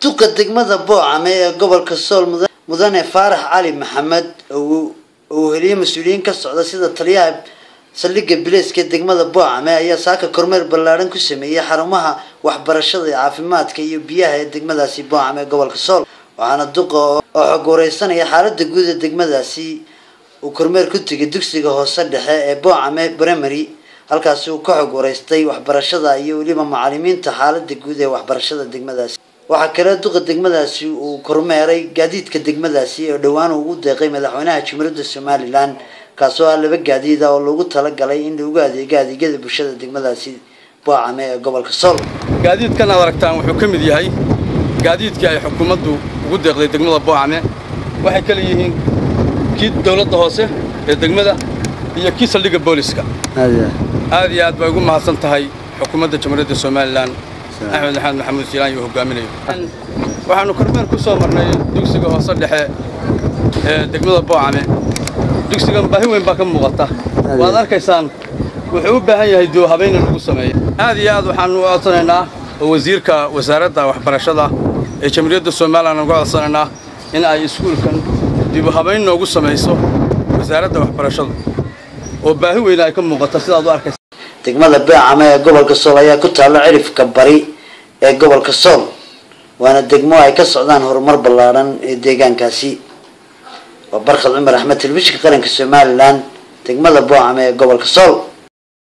Duqa degmada Boocame ee gobolka Sool, Mudane Faarax Cali Maxamed, oo uu heliyay mas-uuliyiin ka socda sida taliyaha saldhigga bileyska degmada Boocame, ayaa saaka kormeer ballaaran ku sameeyey xarumaha waxbarashada, caafimaadka iyo biyaha ee degmadaasi Boocame ee gobolka Sool. Waxaana duqa oo xog wareysanaya xaalada guud ee degmadaasi uu kormeer ku tegay dugsiga hoose dhexe ee Boocame Primary, halkaasi uu ka xog wareystay waxbarashada iyo weliba macalimiinta, xaalada guud ee waxbarashada degmadaasi. Waxaa kale duqa degmadaasi uu kormeeray gaadiidka degmadaasi oo dhowaan ugu deeqay madaxweynaha Jamhuuriyadda Somalilan, kaasoo ah 2 gaadiid ah oo loogu talagalay in lagu adeego adeegyada bulshada degmadaasi Boocame ee gobolka Sool. Gaadiidkan aad aragtaan wuxuu ka mid yahay gaadiidkii ay xukuumaddu ugu deeqday degmada Boocame. Waxay kala yihiin kii dawladda hoose ee degmada iyo kii saldhigga booliska. Aad iyo aad bay ugu mahadsan tahay xukuumadda Jamhuuriyadda Somalilan, Axmed Maxamed Maxamuud Siilaan uu hogaaminayo. Waxaannu kormeer ku soo marnay dugsiga hoose dhexe ee degmada Boocame. Dugsigan baahi weyn baa ka muuqata, waad arkaysaan, wuxuu u baahan yahay dib habeyn in lagu sameeyo. Aad iyo aad waxaannu u codsanaynaa oo wasiirka wasaaradda waxbarashada ee Jamhuuriyadda Somalilan uga codsanaynaa in ay iskuulkan dib u habayn noogu samayso wasaaradda waxbarashadu, oo baahi weyn ay ka muuqata sidaad u arkaysa. Degmada Boocame ee gobolka Sool ayaa ku taalla cirifka bari ee gobolka Sool, waana degmo ay ka socdaan horumar ballaaran ee deegaankaasi. Waa Barkhad Cumar Axmed, telefishinka qaranka Somalilan, degmada Boocame ee gobolka Sool.